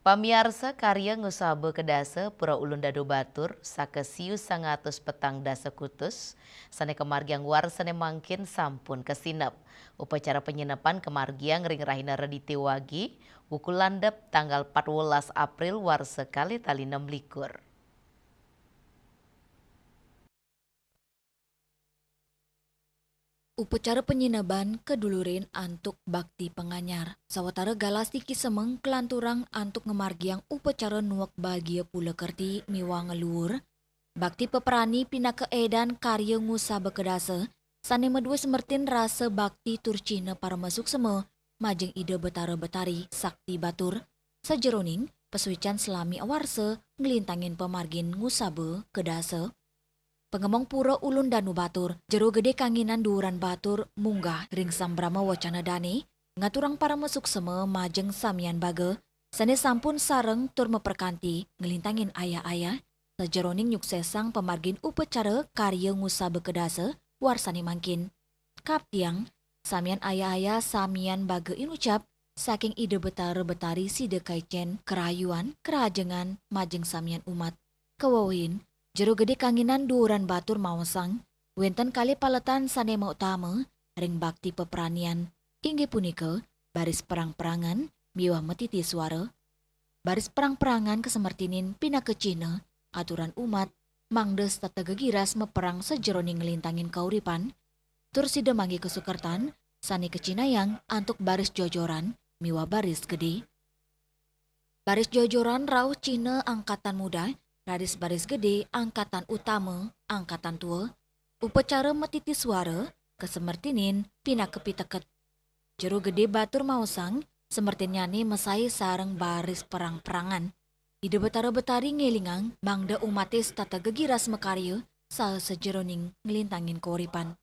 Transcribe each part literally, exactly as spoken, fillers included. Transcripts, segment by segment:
Pamiarsa, karya ngusaba kedasa pura ulun danu batur, saka siu sangatus petang dasa kutus, sane kamargiang warsa sane mangkin sampun kasinep. Upacara panyinepan kamargiang ring rahina Redite Wage, wuku landep tanggal patwelas April warsa kalih tali nem likur. Upacara panyineban kadulurin antuk bakti panganyar. Sawatara galah siki semeng kalanturang antuk ngamargiang upacara nuek bagia pula kerti miwah ngluur bakti peprani pinaka edan karya ngusaba kedasa, sane madue semertin rasa bakti tur cihna paramasuksema majeng Ida Betara Betari Sakti Batur, sajeroning pasuecan salami awarsa nglintangin pamargin ngusaba kedasa. Pangemong pura ulun danu batur, Jero Gede Kanginan Duuran Batur munggah ring sambrama wacana dane, ngaturang paramasuksema majeng samian baga, sane sampun sareng tur maperkanti nglintangin ayah-ayah, sajeroning nyuksesang pamargin upacara karya ngusaba kedasa warsane mangkin. Kaptiang, samian ayah-ayah, samian baga inucap, saking Ida Betara Betari sida kaicen, karayuan, karahajengan, majeng samian umat. Kawewehin, Jero Gede Kanginan Duuran Batur maosang, wenten kalih paletan sane mautama ring bakti pepranian, inggih punika baris perang-perangan miwah matiti suara. Baris perang-perangan kasemertinin pinaka cihna aturan umat mangda setata gegiras maperang sajeroning nglintangin kauripan, tur sida manggi kasukertan sane kacihnayang antuk baris jojoran miwah baris gede. Baris jojoran rauh cihna angkatan muda, raris baris gede angkatan utama, angkatan tua. Upacara matiti suara kasemertinin pinaka piteket. Jero Gede Batur maosang, semertinnyane masaih sareng baris perang-perangan. Ida Betara Betari ngelingang mangda umate setata gegiras makarya saha sajeroning nglintangin kauripan.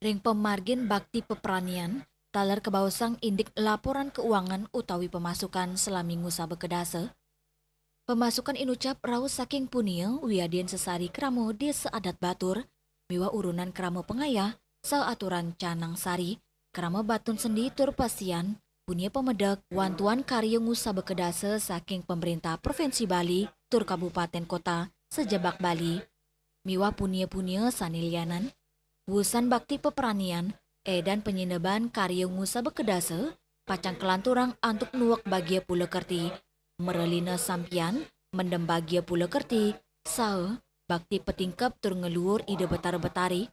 Ring pamargin bakti pepranian, taler kabaosang indik laporan keuangan utawi pemasukan salami ngusaba kedasa. Pemasukan inucap rauh saking punia wiadin sesari krama Desa Adat Batur, miwah urunan krama pangayah saha aturan canang sari, krama batun sendi tur pasian, punia pamedek, wantuan karya ngusaba kedasa saking Pemerintah Provinsi Bali tur Kabupaten Kota sajebag Bali, miwah punia-punia sane lianan. Wusan bakti pepranian, edan panyineban karya ngusaba kedasa, pacang kalanturang antuk nuek bagia pula kerti, marelina sampian, mendem bagia pula kerti, saha bakti patingkeb tur ngluur Ida Betara Betari.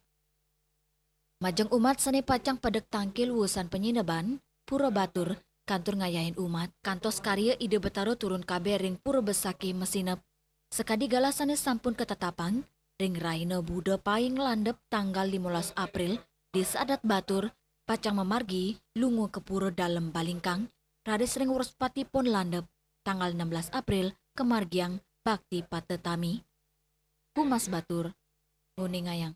Majeng umat sane pacang pedek tangkil wusan panyineban, pura batur, kantur ngayahin umat, kantos karya Ida Betara turun kabeh ring pura besakih masinep. Sakadi galah sane sampun katetapang, ring rahina Buda Paing landep tanggal limolas April, Desa Adat Batur pacang mamargi lunga ka Pura Dalem Balingkang, raris ring Wrespati Pon landep tanggal enam belas April kamargiang bakti patetami. Humas Batur nguningayang.